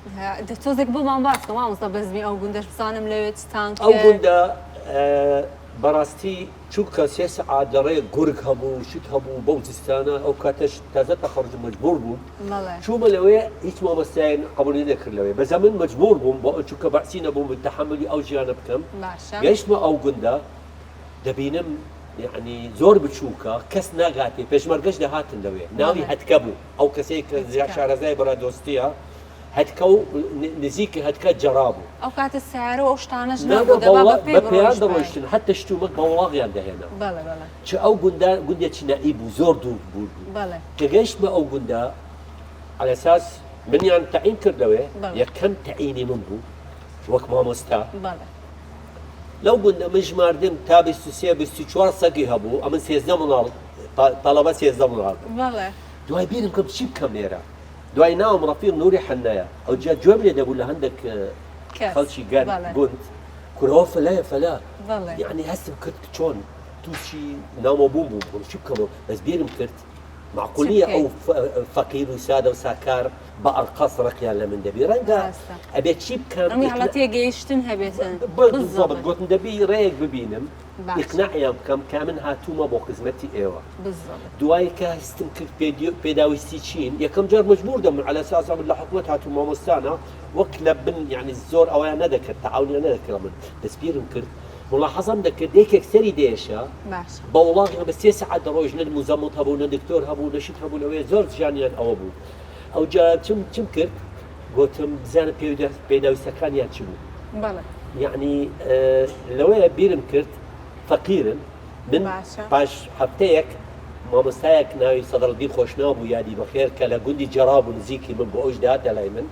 تۆزێک بۆمان باس کە مامۆستا بەزمی ئەو گوندەش بزانم لەوێ چتان ئەو گوندە بەڕاستی چونکە سێ سەعات لە ڕێ گورگ هەبوو شت هەبوو بەو زستانە ئەو کاتەش تازە تەخەڕوج مەجبوور بووم چوومە لەوێ هیچ مامۆستایان قبولی نەکرد لەوێ بەس من مەجبوور بووم بۆ چونکە بەعسی نەبووم تەحەمولی ئەو ژیانە بکەم گەیشتمە ئەو گوندە دەبینم یعنی زۆر بچووکە کەس ناگاتێ پێشمەرگەش دەهاتن لەوێ ناوی هەتکە بوو ئەو کەسەی کە شارەزای برادۆستیە هەتکە و نزیکی هەتکە جەرا بوو. ئەو کاتە سەیارە و ئەو شتانەش نەبوو دەبا بە پێ بە پێیان دەڕۆیشتن حەتە شتومەک بە وڵاغیان دەهێنا. بەڵێ بەڵێ. چ ئەو گوندە گوندێکی نائی بوو زۆر دوور بوو. بەڵێ. کە گەیشتمە ئەو گوندە عەلەساس منیان تەعین کرد لەوێ یەکەم تەعینی من بوو وەک مامۆستا. بەڵێ. لەو گوندە من ژماردم تا 23 24 سەگی هەبوو ئەمن 13 مناڵ تەڵەبە 13 مناڵ. بەڵێ. دوای بیرم کرد چی بکەم لێرە؟ دوای ناوم ڕەفیق نوری حەننایە ئەوجا گوێم لێ دەبوو لە هەندێک خەڵکی گەر گوند کورەوە فەلایە فەلا یعنی هەستم کرد چۆن تووشی نامۆ بووم بووم بووم چی بکەمەوە بەس بیرم کرد معقول نییە ئەو فەقیر و سادە و ساکار بە ئەرقەس ڕقیان لە من دەبی ڕەنگە ئەبێت چی بکەم تێگەیشتن هەبێتن بالضبط گوتم دەبی ڕێیەک ببینم ئیقناعیان بکەم کە من هاتوومە بۆ خزمەتی ئێوە. دوای کە هەستم کرد پێداویستی چین یەکەم جار مەجبور دەبم عەلە ئەساس من لە حکومەت هاتووم مامۆستانە وەک لە بن یعنی زۆر ئەویان نەدەکرد تەعاونیان نەدەکرد من دەستبیرم کرد ملاحەزەم دەکرد یەکێک سەری دێشە بە وڵاغیان بە سێ سەعات دەڕۆیشت نە موزەمت هەبوو نە دکتۆر هەبوو نە شت هەبوو لەوێ زۆر ژیانیان ئەوە بوو ئەوجا چم چم کرد گوتم بزانە پێداویستەکانیان چ بوو یعنی لەوەیە بیرم کرد فەقیرن من پاش هەفتەیەک مامۆستایەک ناوی سەدرالدین خۆشناو بوو یادی بەخێر کە لە گوندی جەرا بوو نزیکی من بۆ ئەوش دەهاتە لای من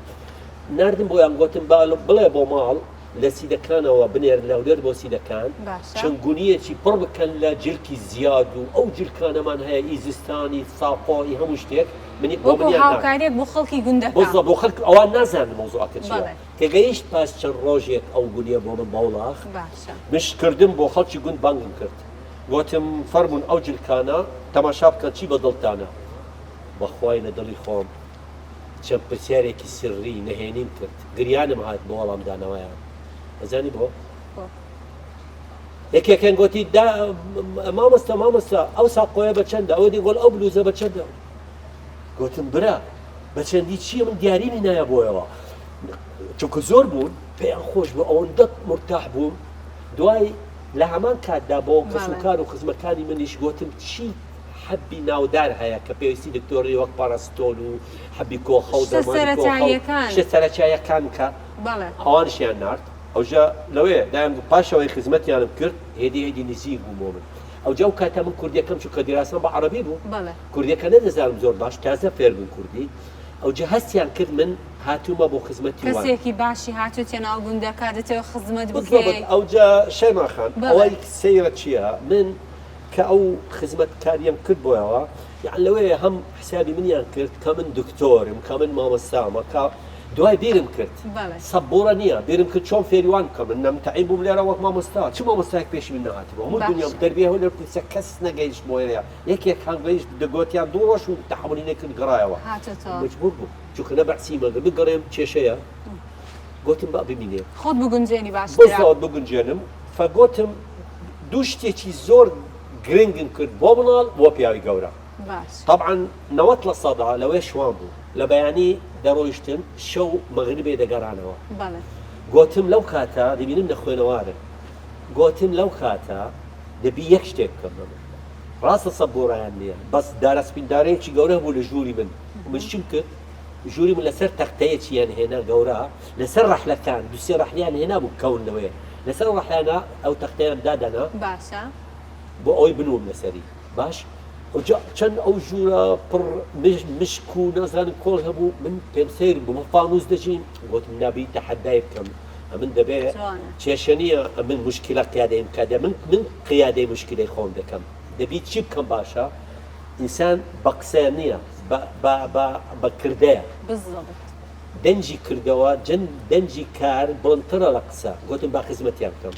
ناردم بۆیان گوتم با بڵێ بۆ ماڵ لە سیدەکانەوە بنێرن لە هەولێر بۆ سیدەکان چەند گونیەکی پڕ بکەن لە جلکی زیاد و ئەو جلکانەمان هەیە ئی زستانی ساقۆ ئی هەموو شتێک منی بۆ منیان هاوکاریەک بۆ خەڵکی گوندەکە بۆ بۆ خەڵک ئەوان نازانن مەوزوعەکە چییە کە گەیشت پاش چەند ڕۆژێک ئەو گونیە بۆ من بەوڵاخ مش کردم بۆ خەڵکی گوند بانگم کرد گۆتم فەرموون ئەو جلکانە تەماشا بکەن چی بە دڵتانە بەخوای لە دڵی خۆم چەند پرسیارێکی سری نەهێنیم کرد گریانم هات بۆ وەڵامدانەوەیان ئەزانی بۆ؟ یەکێکیان گۆتی دا مامۆستا مامۆستا ئەو ساقۆیە بە چەندە ئەوە دی گۆڵ ئەو بلوزە بە چەندە گوتم برا بە چەندی چییە من دیاریمی نایە بۆیەوە چونکە زۆر بوون پێیان خۆش بوو ئەوەندە مرتاح بووم دوای لە هەمان کاتدا بۆ کەس و کار و خزمەکانی منیش گوتم چی حەبی ناودار هەیە کە پێویستی دکتۆری وەک پاراستۆل و حەبی کۆخە و شتە سەرەتاییەکان کە ئەوانشیان نارد ئەوجا لەوێ دایم پاشەوەی خزمەتیانم کرد هێدی هێدی نزیک بوو بۆ من ئەوجا ئەو کاتە من کوردیەکەم چونکە دیراسەم بە عەڕەبی بوو کوردیەکە نەدەزانم زۆر باش تازە فێر بووم کوردی ئەوجا هەستیان کرد من هاتوومە بۆ خزمەتی وان. کەسێکی باشی هاتووتە ناو گوندەکە دەتەوێ خزمەت بالضبط بکەی. ئەوجا شەیما خان ئەوەی سەیرە چییە من کە ئەو خزمەتکاریەم کرد بۆیەوە یان لەوەیە هەم حسابی منیان کرد کە من دکتۆرم کە من مامۆستامە کە دوای بیرم کرد سەبوڕە نییە بیرم کرد چۆن فێری وان بکەم من نەم تەعین بووم لێرە وەک مامۆستا چ مامۆستایەک پێشی من نەهاتبوو هەموو دنیام تەربیە هەولێر کوردستان کەس نەگەیشت بۆ ئێرە یەکێک هەنگەیشت دەگۆتیان دوو ڕۆژ و تەحەمولی نەکرد گەڕایەوە مەجبور بووم چونکە نە بەعسی مەگە بگەڕێم کێشەیە گۆتم با بمینێ خۆت بگونجێنی باشترە بزەوت بگونجێنم فەگۆتم دوو شتێکی زۆر گرنگم کرد بۆ مناڵ بۆ پیاوی گەورە تەبعەن 90 لە سەدا لەوێ شوان بوو لە بەیانی دەڕۆیشتن شەو مەغربێ دەگەڕانەوە گۆتم لەو کاتە دەبینم نەخوێنەوارن گۆتم لەو کاتە دەبی یەک شتێک بکەم بە من ڕاستە سەبۆرایان نییە بەس دارە سپیندارەیەکی گەورە بوو لە ژووری من من چیم کرد ژووری من لەسەر تەختەیەکیان هێنا گەورە لەسەر ڕەحلەکان دوسێ ڕەحلیان هێنا بوو کەون لەوەیە لەسەر ڕەحلانە ئەو تەختەیان دادەنا باشە بۆ ئەوەی بنوم لەسەری باش ئەوجا چەند ئەو ژوورە پڕ مشک و نازانم کۆڵ هەبوو من پێم سەیر بوو من فانوس دەژیم گوتم نابی تەحەدای بکەم ئەمن دەبێ کێشە نییە ئەمن مشکلە قیادەیم بکە دە من من قیادەی مشکلەی خۆم دەکەم دەبی چی بکەم باشە ئینسان بە قسە نییە بە کردەیە دەنجی کردەوە جن دەنجی کار بڵندترە لە قسە گوتم با خزمەتیان بکەم.